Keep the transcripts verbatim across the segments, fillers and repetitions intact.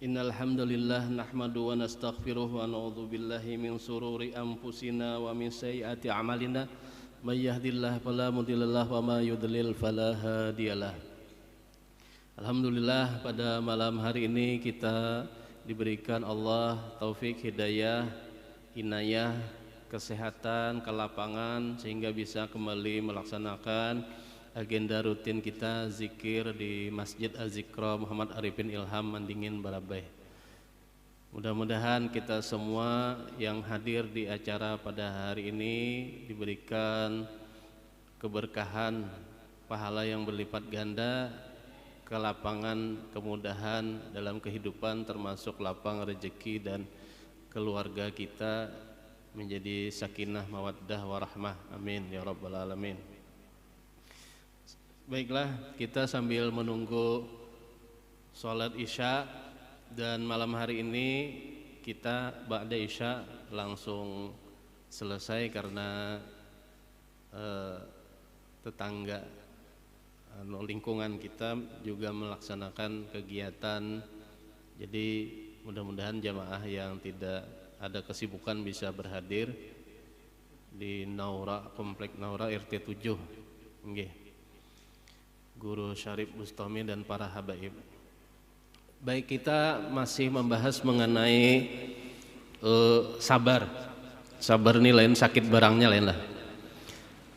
Innal hamdalillah nahmadu wa nastaghfiruh wa na'udzu billahi min sururi anfusina wa min sayyiati a'malina. May yahdillahu fala mudhillalah wa may yudlil fala hadiyalah. Alhamdulillah, pada malam hari ini kita diberikan Allah taufik, hidayah, inayah, kesehatan, kelapangan, sehingga bisa kembali melaksanakan agenda rutin kita zikir di Masjid Az-Zikra Muhammad Arifin Ilham Mandingin Barabai. Mudah-mudahan kita semua yang hadir di acara pada hari ini diberikan keberkahan, pahala yang berlipat ganda, kelapangan, kemudahan dalam kehidupan, termasuk lapang rezeki dan keluarga kita menjadi sakinah, mawaddah, warahmah. Amin ya rabbal alamin. Baiklah, kita sambil menunggu sholat isya, dan malam hari ini kita ba'da isya langsung selesai karena eh, tetangga, anu, lingkungan kita juga melaksanakan kegiatan. Jadi mudah-mudahan jamaah yang tidak ada kesibukan bisa berhadir di Naura, Komplek Naura R T tujuh. Nggih. Guru Syarif Bustami dan para habaib. Baik, kita masih membahas mengenai eh, sabar. Sabar ini lain sakit barangnya, lain lah.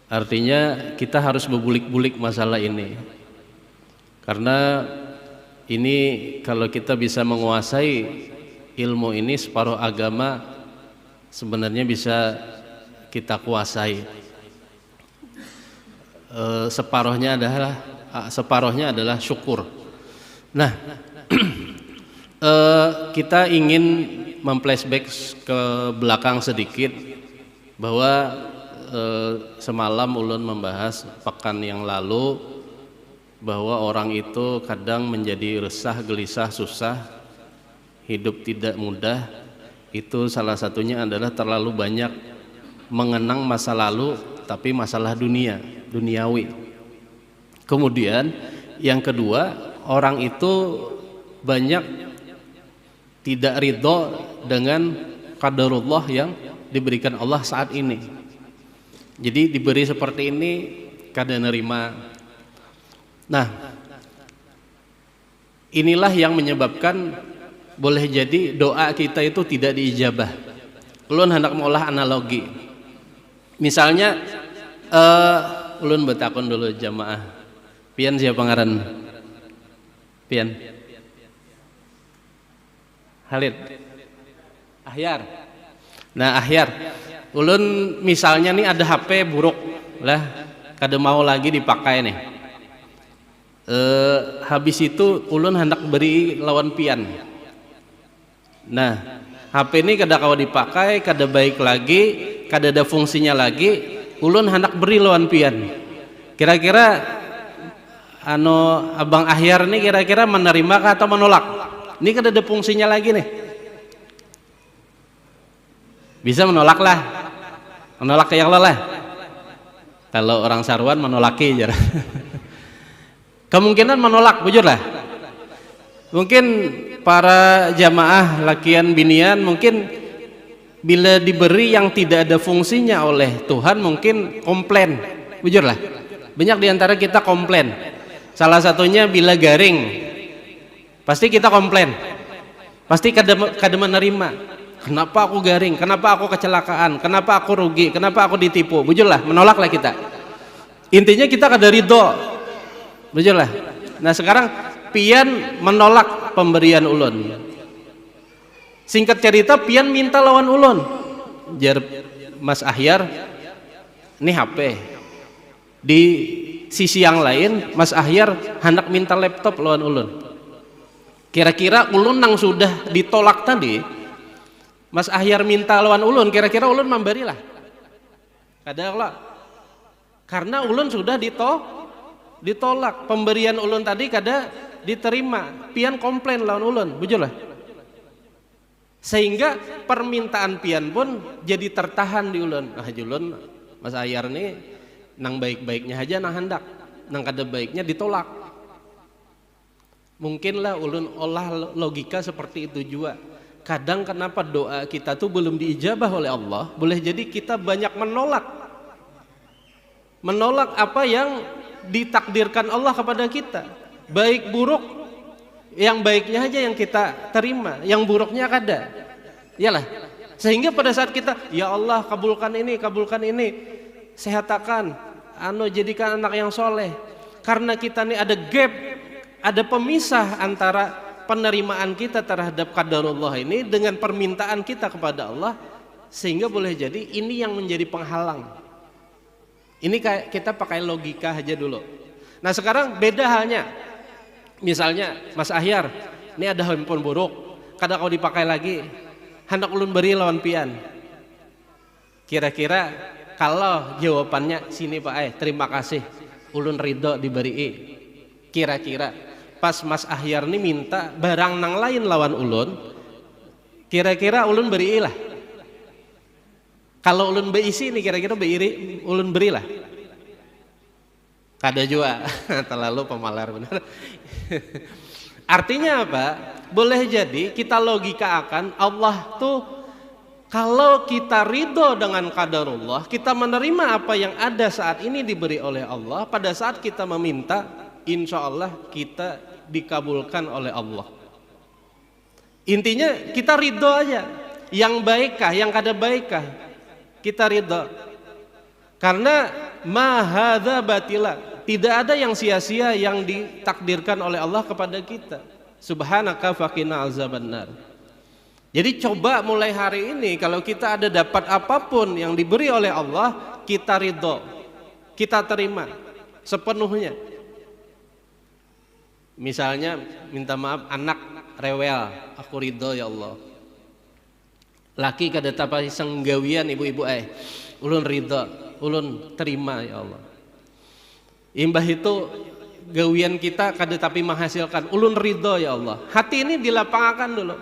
Artinya kita harus bebulik-bulik masalah ini. Karena ini, kalau kita bisa menguasai ilmu ini, separuh agama sebenarnya bisa kita kuasai. Eh, separohnya adalah, ah, separohnya adalah syukur. Nah, eh, kita ingin memflashback ke belakang sedikit, bahwa eh, semalam ulun membahas pekan yang lalu, bahwa orang itu kadang menjadi resah, gelisah, susah, hidup tidak mudah. Itu salah satunya adalah terlalu banyak mengenang masa lalu, tapi masalah dunia, duniawi. Kemudian yang kedua, orang itu banyak tidak ridho dengan qadarullah yang diberikan Allah saat ini. Jadi diberi seperti ini, kada nerima. Nah, inilah yang menyebabkan boleh jadi doa kita itu tidak diijabah. Ulun hendak mengolah analogi. Misalnya, eh, ulun bertakun dulu jamaah. Pian siapa ngaran? Pian. Halid. Ahyar. Nah, Ahyar. Ulun misalnya nih ada H P buruk lah, kada mau lagi dipakai nih. Eh, habis itu ulun hendak beri lawan pian. Nah, H P ini kada kawa dipakai, kada baik lagi, kada ada fungsinya lagi, ulun hendak beri lawan pian. Kira-kira anu, Abang Ahyar ini kira-kira menerima kah atau menolak? Ini kada ada fungsinya lagi nih. Bisa menolak lah. Menolak ke yang lah. Kalau orang saruan menolaki jar. Kemungkinan menolak, bujur lah. Mungkin para jamaah lakian binian mungkin bila diberi yang tidak ada fungsinya oleh Tuhan mungkin komplain, bujur lah. Banyak diantara kita komplain. Salah satunya bila garing, pasti kita komplain. Pasti kada, kada menerima. Kenapa aku garing? Kenapa aku kecelakaan? Kenapa aku rugi? Kenapa aku ditipu? Bujurlah, menolaklah kita. Intinya kita kada ridho. Bujurlah. Nah, sekarang pian menolak pemberian ulun. Singkat cerita, pian minta lawan ulun. Jar Mas Ahyar, ini H P. Di sisi yang lain, Mas Ahyar hendak minta laptop lawan ulun. Kira-kira ulun nang sudah ditolak tadi, Mas Ahyar minta lawan ulun, kira-kira ulun mambarilah? Kada lah. Karena ulun sudah dito, ditolak. Pemberian ulun tadi kada diterima. Pian komplain lawan ulun, bujur lah. Sehingga permintaan pian pun jadi tertahan di ulun. Nah, julun, Mas Ahyar ni nang baik-baiknya haja nang handak, nang kada baiknya ditolak. Mungkinlah ulun olah logika seperti itu jua. Kadang kenapa doa kita tuh belum diijabah oleh Allah? Boleh jadi kita banyak menolak. Menolak apa yang ditakdirkan Allah kepada kita. Baik buruk, yang baiknya aja yang kita terima, yang buruknya kada. Iyalah. Sehingga pada saat kita, "Ya Allah, kabulkan ini, kabulkan ini, sehatakan, anu, jadikan anak yang soleh." Karena kita nih ada gap, ada pemisah antara penerimaan kita terhadap qadarullah ini dengan permintaan kita kepada Allah, sehingga boleh jadi ini yang menjadi penghalang. Ini kayak kita pakai logika aja dulu. Nah, sekarang beda halnya. Misalnya, "Mas Ahyar, ini ada handphone buruk, kada kau dipakai lagi. Hendak ulun beri lawan pian." Kira-kira kalau jawabannya, "Sini Pak eh, terima kasih, ulun ridho diberi." Kira-kira pas Mas Ahyar ini minta barang nang lain lawan ulun, kira-kira ulun beri lah. Kalau ulun beisi ini kira-kira beiri ulun beri lah. Kada jua, terlalu pemalar benar. Artinya apa? Boleh jadi kita logika akan Allah tuh kalau kita ridho dengan qadarullah, kita menerima apa yang ada saat ini diberi oleh Allah, pada saat kita meminta, insya Allah kita dikabulkan oleh Allah. Intinya kita ridho aja. Yang baik kah, yang kada baik kah, kita ridho. Karena ma hadza batila, tidak ada yang sia-sia yang ditakdirkan oleh Allah kepada kita. Subhanaka faqina azabannar. Jadi coba mulai hari ini kalau kita ada dapat apapun yang diberi oleh Allah, kita ridho. Kita terima sepenuhnya. Misalnya minta maaf, anak rewel, aku ridho ya Allah. Laki kada tapi senggawian ibu-ibu eh, ulun ridho, ulun terima ya Allah. Imbah itu gawian kita kada tapi menghasilkan, ulun ridho ya Allah. Hati ini dilapangakan dulu.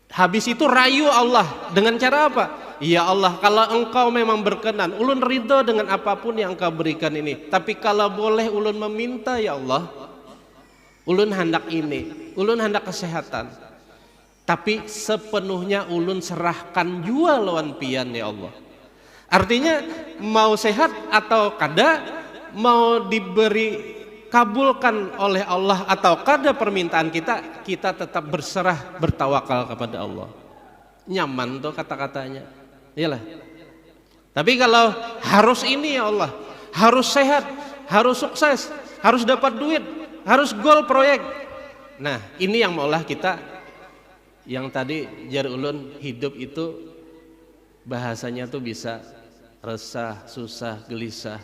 Habis itu rayu Allah dengan cara apa? Ya Allah, kalau engkau memang berkenan, ulun ridho dengan apapun yang engkau berikan ini. Tapi kalau boleh ulun meminta ya Allah, ulun handak ini, ulun handak kesehatan. Tapi sepenuhnya ulun serahkan jua lawan pian ya Allah. Artinya mau sehat atau kada, mau diberi kabulkan oleh Allah atau kada permintaan kita, kita tetap berserah, bertawakal kepada Allah. Nyaman tuh kata-katanya. Iyalah. Tapi kalau harus ini ya Allah, harus sehat, harus sukses, harus dapat duit, harus gol proyek. Nah, ini yang maulah kita yang tadi jar ulun hidup itu bahasanya tuh bisa resah, susah, gelisah.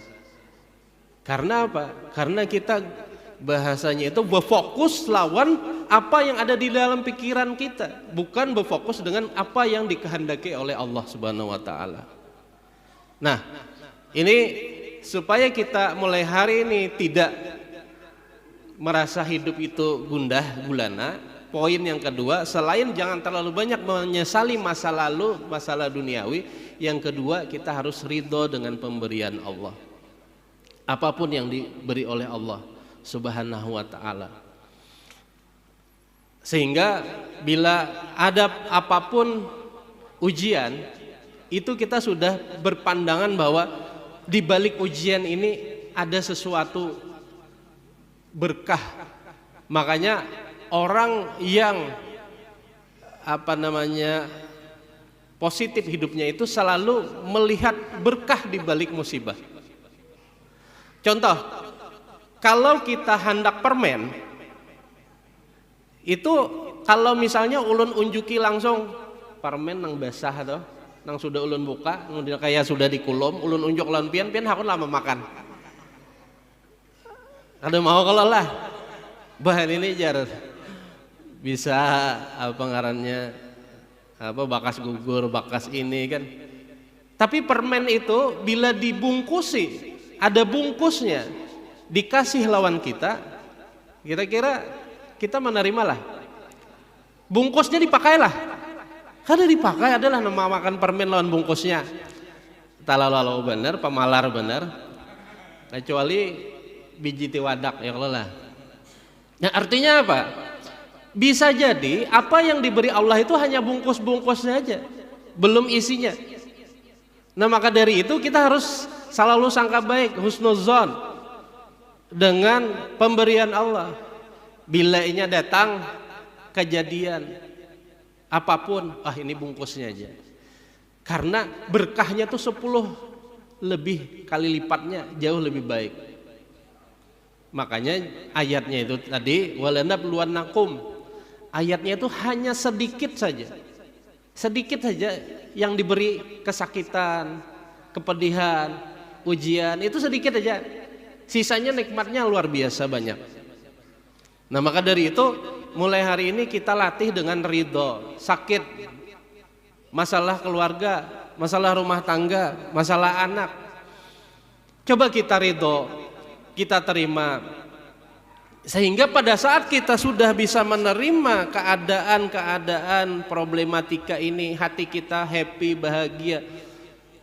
Karena apa? Karena kita bahasanya itu berfokus lawan apa yang ada di dalam pikiran kita, bukan berfokus dengan apa yang dikehendaki oleh Allah Subhanahu wa taala. Nah, ini supaya kita mulai hari ini tidak merasa hidup itu gundah gulana. Poin yang kedua, selain jangan terlalu banyak menyesali masa lalu, masalah duniawi, yang kedua kita harus ridho dengan pemberian Allah. Apapun yang diberi oleh Allah Subhanahu wa taala. Sehingga bila ada apapun ujian, itu kita sudah berpandangan bahwa di balik ujian ini ada sesuatu berkah. Makanya orang yang apa namanya positif hidupnya itu selalu melihat berkah di balik musibah. Contoh, kalau kita hendak permen, itu kalau misalnya ulun unjuki langsung permen nang basah tuh, nang sudah ulun buka, kemudian kayak sudah dikulum, ulun unjuk lawan pian, pian hakun lah memakan. Kada mau kalau lah. Bahan ini jar bisa apa ngarannya, apa, bakas gugur, bakas ini kan. Tapi permen itu bila dibungkusi, ada bungkusnya, dikasih lawan kita, kira-kira kita menerima lah. Bungkusnya dipakai lah. Kada dipakai, adalah nama makan permen lawan bungkusnya. Talalu benar, pamalar benar. Kecuali biji tiwadak ya kalau lah. Nah, artinya apa? Bisa jadi apa yang diberi Allah itu hanya bungkus-bungkusnya aja, belum isinya. Nah, maka dari itu kita harus selalu sangka baik, husnuzon dengan pemberian Allah. Bila inya datang kejadian apapun, ah, ini bungkusnya aja. Karena berkahnya tuh sepuluh lebih kali lipatnya, jauh lebih baik. Makanya ayatnya itu tadi, "Walanabluwannakum." Ayatnya itu hanya sedikit saja. Sedikit saja yang diberi kesakitan, kepedihan, ujian, itu sedikit aja. Sisanya nikmatnya luar biasa banyak. Nah, maka dari itu mulai hari ini kita latih dengan ridho. Sakit, masalah keluarga, masalah rumah tangga, masalah anak. Coba kita ridho, kita terima. Sehingga pada saat kita sudah bisa menerima keadaan-keadaan problematika ini, hati kita happy, bahagia.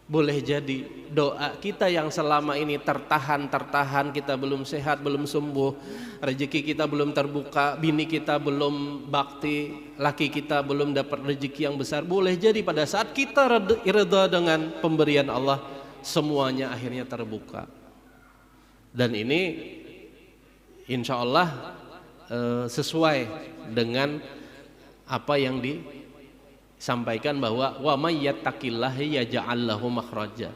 Boleh jadi doa kita yang selama ini tertahan, tertahan, kita belum sehat, belum sembuh, rezeki kita belum terbuka, bini kita belum bakti, laki kita belum dapat rezeki yang besar. Boleh jadi pada saat kita red-, ridha dengan pemberian Allah, semuanya akhirnya terbuka. Dan ini insya Allah, eh, sesuai dengan apa yang disampaikan bahwa, "Wa may yattaqillaha yaj'al lahu makhraja."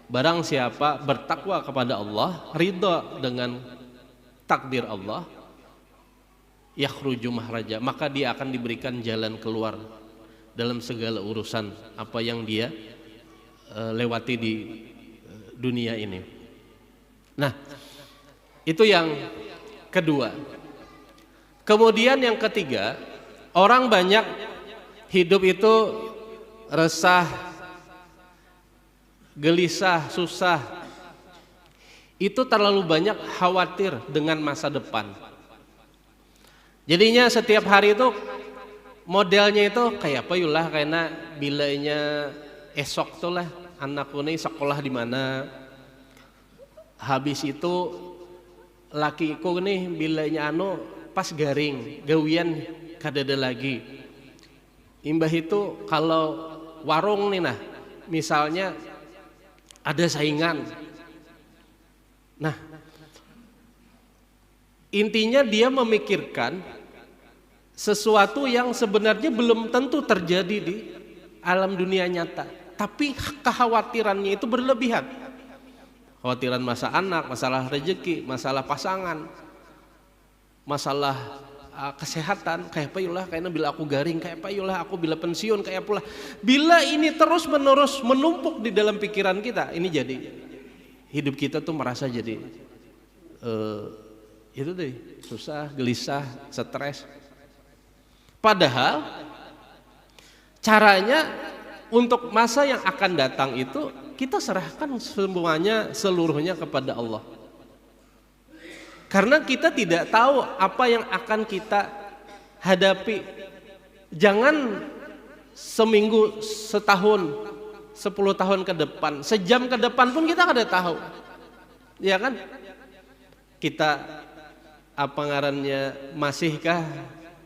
Barang siapa bertakwa kepada Allah, ridha dengan takdir Allah, yakhruju makhraja, maka dia akan diberikan jalan keluar dalam segala urusan apa yang dia, eh, lewati di, eh, dunia ini. Nah, itu yang kedua. Kemudian yang ketiga, orang banyak hidup itu resah, gelisah, susah. Itu terlalu banyak khawatir dengan masa depan. Jadinya setiap hari itu modelnya itu kayak apa yulah, karena bilanya esok tuh lah anakku nih sekolah di mana. Habis itu lakiku nih bilanya anu pas garing, gawian kadada lagi. Imbah itu kalau warung nih nah, misalnya ada saingan. Nah, intinya dia memikirkan sesuatu yang sebenarnya belum tentu terjadi di alam dunia nyata, tapi kekhawatirannya itu berlebihan. Khawatiran masa anak, masalah rezeki, masalah pasangan, masalah, uh, kesehatan, kayak apa yulah, kayaknya bila aku garing, kayak apa yulah, aku bila pensiun, kayak apalah. Bila ini terus-menerus menumpuk di dalam pikiran kita, ini jadi hidup kita tuh merasa jadi, eh, itu deh, susah, gelisah, stres. Padahal caranya untuk masa yang akan datang itu kita serahkan semuanya, seluruhnya kepada Allah. Karena kita tidak tahu apa yang akan kita hadapi. Jangan seminggu, setahun, sepuluh tahun ke depan, sejam ke depan pun kita kada tahu. Ya kan? Kita apa ngarannya masihkah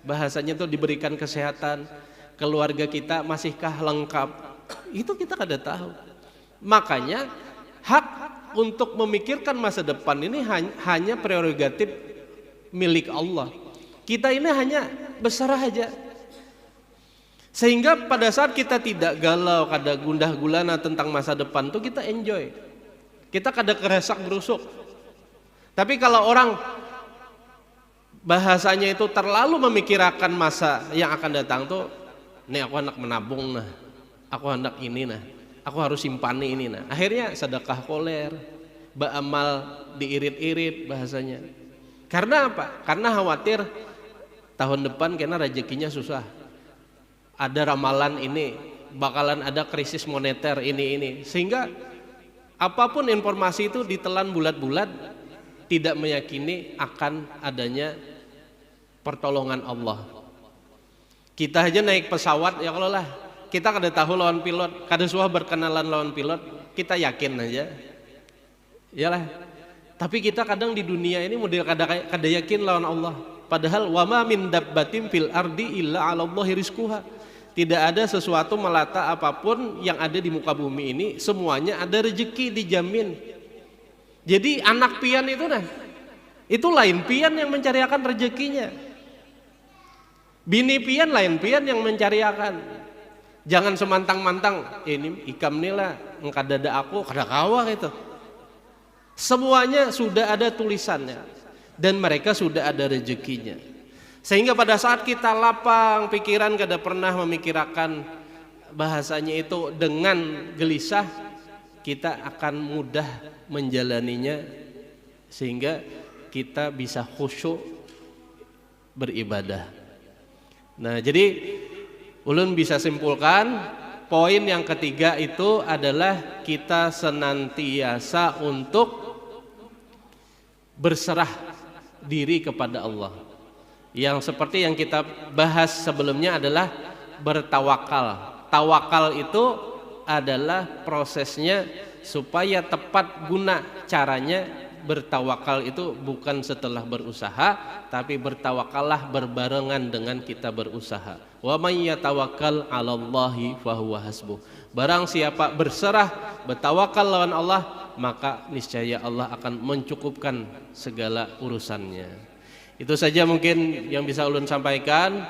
bahasanya tuh diberikan kesehatan, keluarga kita masihkah lengkap? Itu kita kada tahu. Makanya hak untuk memikirkan masa depan ini hany-, hanya prerogatif milik Allah. Kita ini hanya berserah aja. Sehingga pada saat kita tidak galau, kada gundah gulana tentang masa depan tuh kita enjoy. Kita kada keresak berusuk. Tapi kalau orang bahasanya itu terlalu memikirakan masa yang akan datang tuh, "Nih aku anak menabung nah, aku anak ini nah, aku harus simpani ini nah." Akhirnya sedekah koler, baamal diirit-irit bahasanya. Karena apa? Karena khawatir tahun depan kena rezekinya susah. Ada ramalan ini, bakalan ada krisis moneter ini, ini. Sehingga apapun informasi itu ditelan bulat-bulat, tidak meyakini akan adanya pertolongan Allah. Kita aja naik pesawat, ya kalau lah, kita kada tahu lawan pilot, kada suah berkenalan lawan pilot, kita yakin aja. Iyalah. Tapi kita kadang di dunia ini model kada, kada yakin lawan Allah. Padahal wama min dabbatin fil ardi illa 'alallahi rizquha. Tidak ada sesuatu melata apapun yang ada di muka bumi ini, semuanya ada rezeki dijamin. Jadi anak pian itu nah, itu lain pian yang mencariakan rezekinya. Bini pian lain pian yang mencariakan. Jangan semantang-mantang, "Eh, ini ikam nih lah, engkadada aku, kada kawa," gitu. Semuanya sudah ada tulisannya dan mereka sudah ada rezekinya. Sehingga pada saat kita lapang pikiran, kada pernah memikirakan bahasanya itu, dengan gelisah kita akan mudah menjalaninya, sehingga kita bisa khusyuk beribadah. Nah, jadi ulun bisa simpulkan, poin yang ketiga itu adalah kita senantiasa untuk berserah diri kepada Allah. Yang seperti yang kita bahas sebelumnya adalah bertawakal. Tawakal itu adalah prosesnya supaya tepat guna caranya. Bertawakal itu bukan setelah berusaha, tapi bertawakallah berbarengan dengan kita berusaha. Wa may yatawakkal 'alallahi fahuwa hasbuh. Barang siapa berserah, bertawakal lawan Allah, maka niscaya Allah akan mencukupkan segala urusannya. Itu saja mungkin yang bisa ulun sampaikan.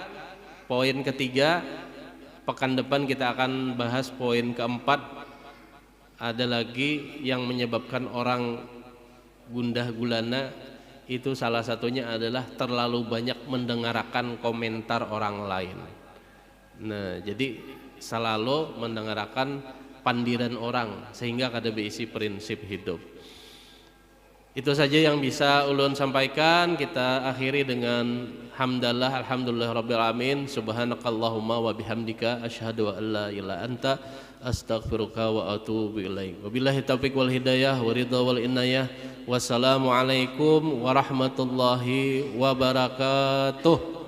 Poin ketiga, pekan depan kita akan bahas poin keempat. Ada lagi yang menyebabkan orang gundah gulana itu, salah satunya adalah terlalu banyak mendengarkan komentar orang lain. Nah, jadi selalu mendengarkan pandiran orang sehingga kada berisi prinsip hidup. Itu saja yang bisa ulun sampaikan. Kita akhiri dengan hamdalah, alhamdulillah rabbil alamin, subhanakallahumma wa bihamdika, asyhadu an la ilaha anta, astaghfiruka wa atubu ilaik. Wabillahi taufiq wal hidayah, wa ridha wal inayah. Wassalamualaikum warahmatullahi wabarakatuh.